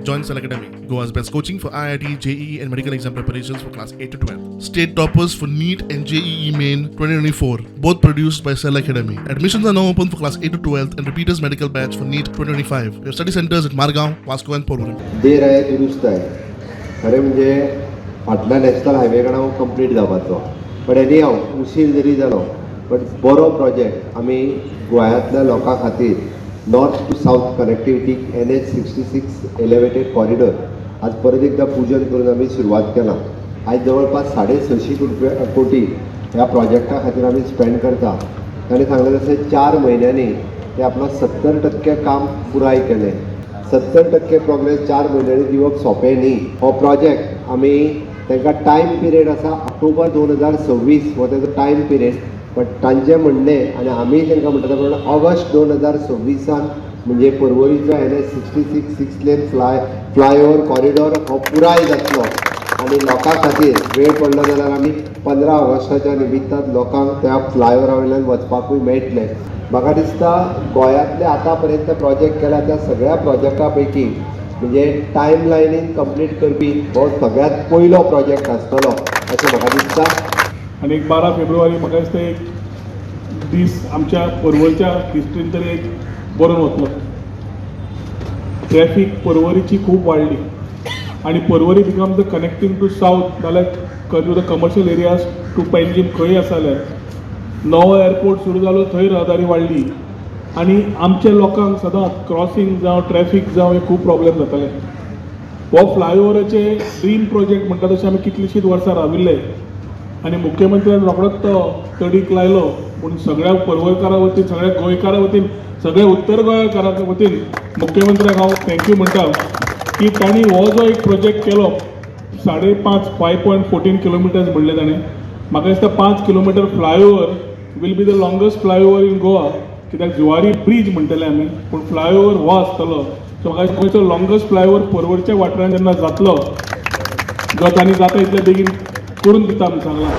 Join Cell Academy, Goa's best coaching for IIT, JEE, and medical exam preparations for class 8 to 12. State toppers for NEET and JEE Main 2024, both produced by Cell Academy. Admissions are now open for class 8 to 12 and repeaters medical batch for NEET 2025. We have study centers at Margao, Vasco, and Porvorim. देर आहे दुरुस्त आहे. खरें म्हणजे फाटल्या national highway कडेन complete जावपाचो, but any हाव उशीर जरी जालो, बट बरो प्रोजेक्ट आमी गोंयांतल्या लोकां खातीर नॉर्थ टू सावथ कनेक्टिविटीक NH 66 elevated corridor आज परत एकदां पुजन करून आमी सुरवात केला. आयज जवळपास 650 रुपया कोटी ह्या प्रोजेक्टा खातीर आमी स्पेंड करता. ताणें सांगलें तशें 4 म्हयन्यांनी ते आपलो 70% काम पुराय केलें. 70% प्रोग्रेस 4 म्हयन्यांनी दिवप सोंपें न्ही. हो प्रोजेक्ट आमी तांकां टायम पिरियड आसा ऑक्टोबर 2026 हो तेजो टायम पिरियड, बट तांचें म्हणणें आनी आमी तांकां म्हणटा ते प्रमाणे ऑगस्ट 2026 म्हणजे पर्वरीचो NH 66 six lane flyover corridor हो पुराय जातलो आनी लोकां खातीर वेळ पडलो जाल्यार आमी 15 ऑगस्टाच्या निमित्तान लोकांक त्या फ्लायओवरा वयल्यान वचपाकूय मेळटलें. म्हाका दिसता गोंयांतले आतां पर्यंत प्रोजेक्ट केल्या त्या सगळ्या प्रोजेक्टा पैकी म्हणजे टायम लायनीन कंप्लीट करपी हो सगळ्यांत पयलो प्रोजेक्ट आसतलो अशें म्हाका दिसता. आनी एक 12 फेब्रुवारी म्हाका दिसता एक दीस आमच्या पर्वरच्या हिस्ट्रीन तरी एक बरोवन वतलो. ट्रॅफीक पर्वरीची खूब वाडली आनी Porvorim become the connecting to south नाल्यार to the commercial areas to Panjim खंय आसा जाल्यार नवो एअरपोर्ट सुरू जालो, थंय रहदारी वाडली आनी आमच्या लोकांक सदांच क्रॉसींग जावं, ट्रॅफीक जावं, हे खूब प्रॉब्लेम जाताले. हो फ्लायओवराचे ड्रीम प्रोजेक्ट म्हणटा तशें आमी कितलींशींच वर्सां राविल्ले आनी मुख्यमंत्र्यान रोखडोच तो तडीक लायलो. पूण सगळ्या पर्वरकारां वतीन, सगळ्या गोंयकारां वतीन, सगळ्या उत्तर गोंयकारां वतीन मुख्यमंत्र्याक हांव thank you म्हणटा की तांणी हो जो एक प्रोजेक्ट केलो, 5.5, 5.14 kilometers म्हणलें ताणें. म्हाका दिसता 5 kilometer flyover will be the longest flyover in Goa, कित्याक जुवारी ब्रीज म्हणटले आमी, पूण फ्लायओवर हो आसतलो. सो म्हाका दिसता गोंयचो लॉंगस्ट फ्लायओवर पर्वरच्या वाठारांत जेन्ना जातलो, जो तांणी जाता इतले बेगीन करून दिता म्हूण सांगलां.